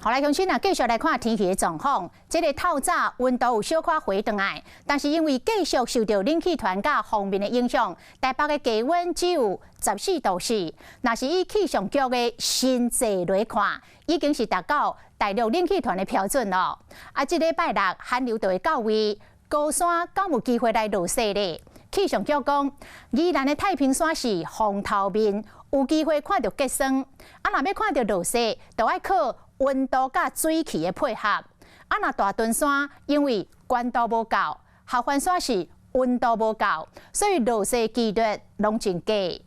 好來，鄉親啊，繼續來看天氣的狀況。這个透早溫度有小可回轉來，但是因為繼續受著冷氣團佮鋒面的影響，台北的低溫只有14度4。若是以氣象局的新制來看，已經是達到大陸冷氣團的標準囉。啊，這禮拜六寒流就會到位，高山敢有機會來落雪咧？氣象局講，宜蘭的太平山是風頭面，有機會看著結霜。啊，若欲看著落雪，就愛靠溫度佮水汽的配合。啊，若大屯山因為懸度無夠，合歡山是溫度無夠，所以落雪幾率攏真低。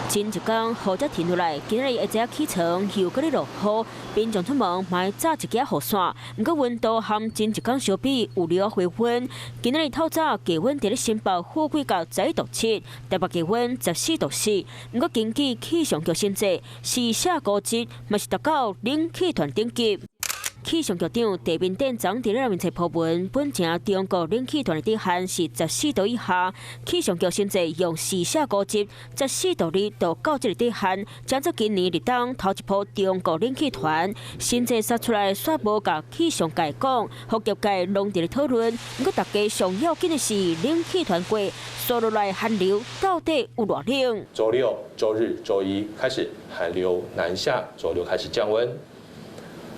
前一工雨才停落來，今仔日下晝起床又閣咧落雨，民眾出門嘛愛紮一支雨傘。毋過溫度和前一工相比有了回溫。今仔日透早低溫佇咧新北富貴角11度7，台北低溫14度4。毋過根據氣象局新制，時下高值嘛是達到冷氣團等級。氣象局長地面頂昨佇咧面冊鋪文，本誠中國冷氣團的底限是14度以下。氣象局新制用時下高值14度2就到這个底限，成做今年立冬頭一波中國冷氣團。新制殺出來，煞無共氣象界講，予業界攏佇咧討論。毋過大家上要緊的是冷氣團過，紲落來寒流到底有偌冷？週六、週日、週一開始寒流南下，週六開始降溫。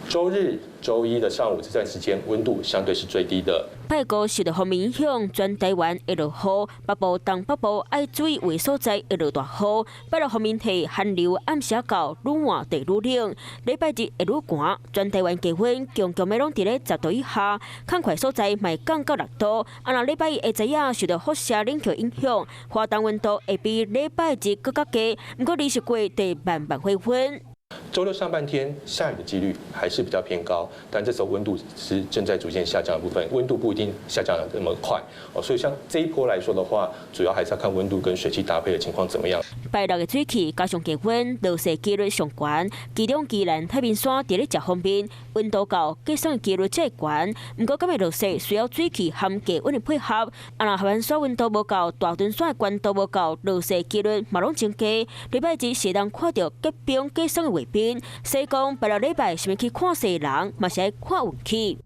週日、週一的上午這段時間，溫度相對是最低的。拜五受著鋒面影響，全台灣會落雨，北部、東北部愛注意有的所在會落大雨。拜六鋒面退，寒流暗時仔到，愈換就愈冷。禮拜日會愈寒，全台灣低溫強強欲攏佇咧10度以下，較懸所在嘛會降到6度。啊，若禮拜一下晝仔受著輻射冷卻影響，花東溫度會比禮拜日閣較低，毋過二十過就慢慢回溫。週六上半天下雨的幾率還是比較偏高，但這時候溫度是正在逐漸下降的部分，溫度不一定下降得那麼快哦。所以像這一波來說的話，主要還是要看溫度跟水汽搭配的情況怎麼樣。拜六的水汽加上低溫，落雪幾率上懸。其中宜蘭太平山佇咧食鋒面，溫度夠，結霜的幾率才會懸。毋過敢會落雪需要水汽和低溫的配合。啊，若合歡山溫度無夠，大屯山的懸度無夠，落雪幾率嘛攏真低。禮拜日是會當看著結冰結霜的畫面。所以講，拜六禮拜想欲去看雪的人，嘛是愛看運氣。